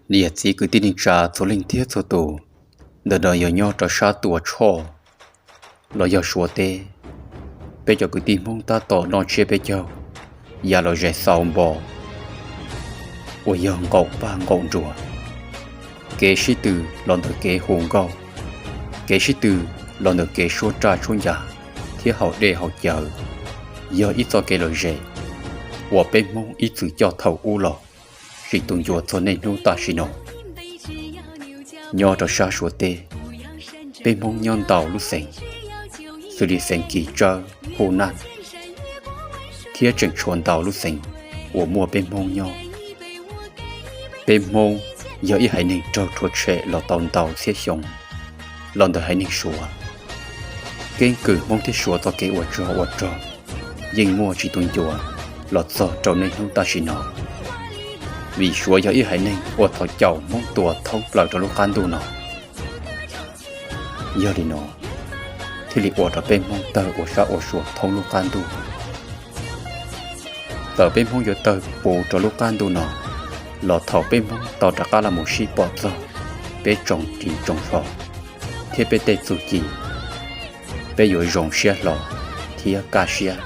Niam txiv kwv tij neej tsa txhua leej thiab txhua tus, ntawm no yog nyob rau sab Tuam Tshoj los yog Suav teb. Peb cov kwv tij Hmoob tab tom noj tsiab peb caug ya los zes xaus npo uas yog nqaum paj nqaum nruas. Kev sib tw los ntawm kev hu nkauj, kev sib tw los ntawm kev suab raj tshuab ncas thiab haus dej haus cawv, yog ib txoj kev lom zem uas peb Hmoob ib txwm coj thaum ub los tsis tu ncua txog niaj hnub tam sim no. Nyob rau sab Suav teb, peb Hmoob nyob ntau lub xeev, xws li xeev Kis Tsawb, Hu Naj, thiab tseem tshuav ntau lub xeev uas muaj peb Hmoob nyob. Peb Hmoob yog ib haiv neeg raug rhuav tshem los tau ntau txhiab xyoo los ntawm haiv neeg Suav. Keeb kwm Hmoob thiab Suav txoj kev ua tsov ua rog yeej muaj tsis tu ncua los txog rau niaj hnub tam sim no, vim Suav yog ib haiv neeg uas tau caum Hmoob tua thoob plaws rau lub qab ntuj no. Yog li no, thiaj li ua rau peb Hmoob tawg ua sab ua sua thoob lub qab ntuj. Txawm peb Hmoob yuav tawg puv rau lub qab ntuj no los thaum peb Hmoob tau rov qab los mus sib pom txog peb tsoom ris tsoom tsho thiab peb tej txuj ci, peb yuav zoo siab hlo thiab kaj siab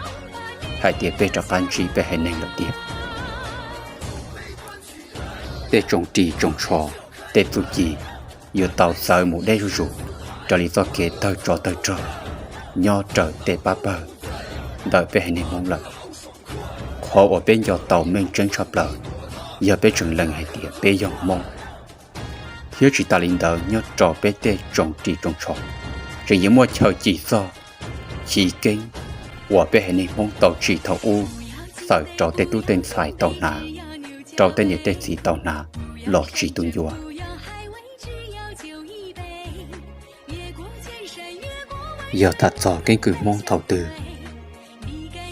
hais tias peb rov qab ntsib peb haiv neeg lawm tiag. Tej tsoom ris tsoom tsho, tej txuj ci yuav tau txawv mus deb zuj zus raws li txoj kev tawg tsov tawg rog nyob raws tej pab pawg ntawm peb haiv neeg Hmoob lawm. Qhov uas peb nco tau meej tseeb tshaj plaws yog peb tseem lees hais tias peb yog Hmoob. Thiab tsis tas li ntawd, nyob rau peb tej tsoom ris tsoom tsho tseem yuav muaj chaw cim txog chiv keeb uas peb haiv neeg Hmoob tau tsim thaum ub, txawm rau tej tub tej ntxhais tau hnav, rau tej niam tej txiv tau hnav los tsis tu ncua. Yog tham txog keeb kwm Hmoob thaum twg,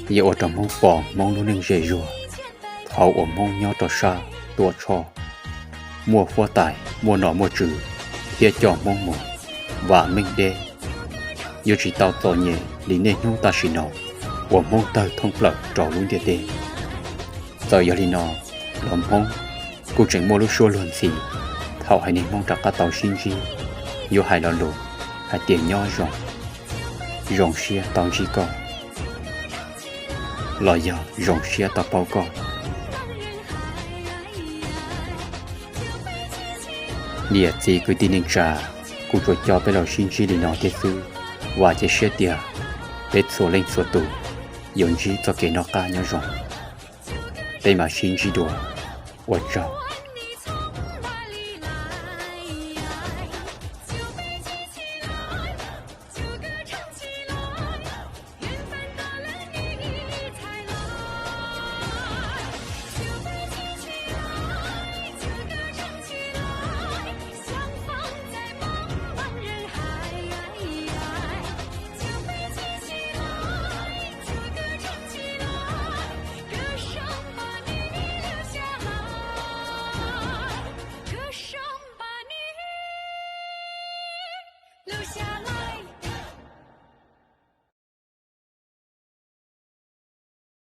yeej ua rau Hmoob pom Hmoob lub neej ze zuag. Thaum uas Hmoob nyob rau sab Tuam Tshoj, muaj huab tais, muaj nom muaj tswv, thiab coj Hmoob mus vam meej deb, yuav tsis tau txom nyem li niaj hnub tam sim no uas Hmoob tawg thoob plaws rau lub ntiaj teb. Txawm yog li no los Hmoob kuj tseem muaj lub suab luag ntxhi. Thaum haiv neeg Hmoob rov qab tau sib ntsib, yuav hais lo lus hais tias nyob zoo, zoo siab tau ntsib koj, los yog zoo siab tau paub koj. Niam txiv kwv tij neej tsa, kuv tsuas coj peb los sib ntsib li no thiab xwb. Vam thiab cia siab tias peb txhua leej txhua tus yuav ntsib txoj kev noj qab nyob zoo. Peb mam sib ntsib dua. Ua tsaug.